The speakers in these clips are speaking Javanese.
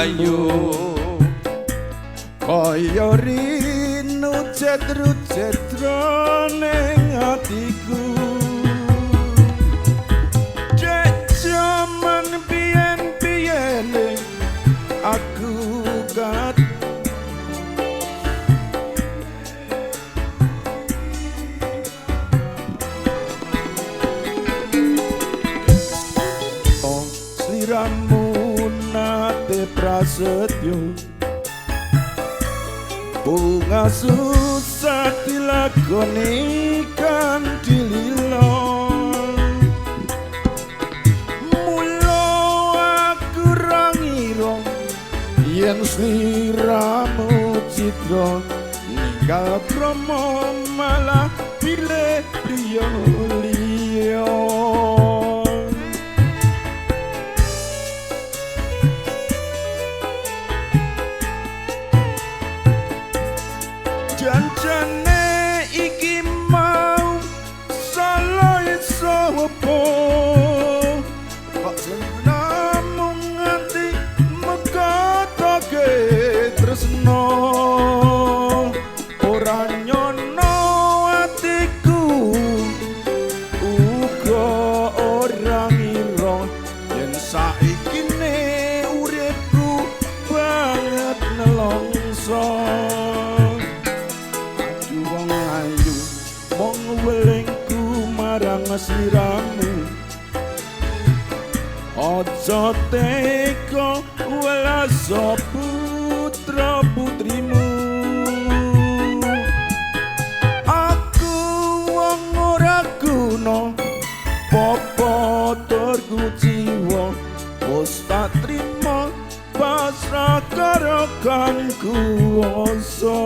Ayu kaya rinu cedru-cedro ning atiku. Cek jaman biyen-biyene aku kat sliramu nate prasetyo, bunga susah dilakoni kanthi lila. Mula aku ra ngira yen sliramu citra ninggal krama malah pilih priya liya. Janjane iki mau salah sapa kok sliramu nganti mekatake tresno, ora nyono atiku uga ora ngira yen saikine uripku banget nelongso. Mong welingku marang sliramu, aja tega welas putra putrimu. Aku wong ora guna popo tur kuciwa, wis tak trima pasrah karo kang kuwasa.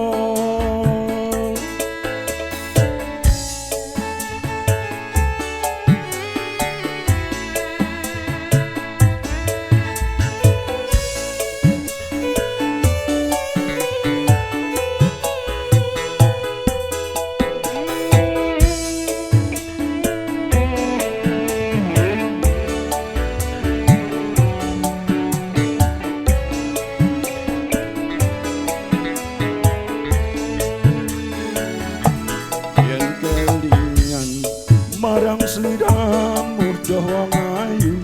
Marang sliramu doh wong ayu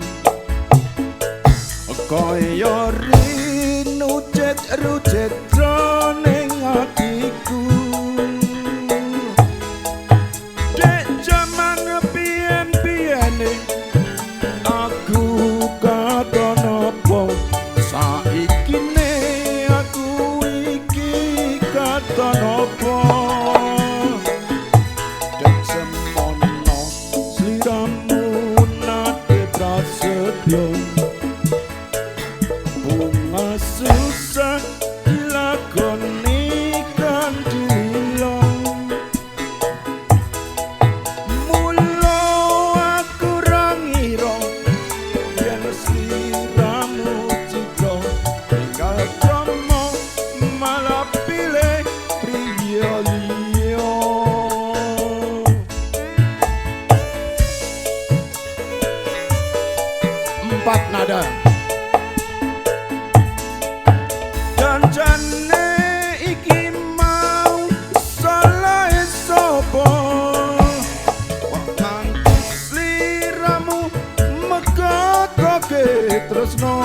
kaya rinu cedru cedro ning atiku. Dek jaman biyen-biyene aku katon apa saikine aku iki katon apa. Bunga susah dilakoni kanthi lila. Mula aku ra ngira yen sliramu citra tinggal krama malah pilih priya liya. Empat nada. Janjane iki mau salah sapa kok nganti sliramu mekatake tresno,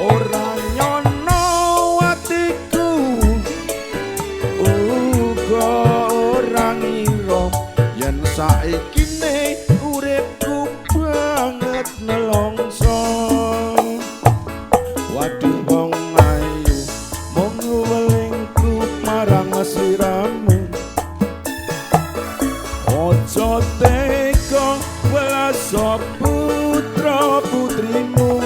ora nyono atiku uga ora ngira yen saikine uripku banget nelongso. Waduh wong ayu mung welingku marang sliramu, Aja tega welaso putra putrimu.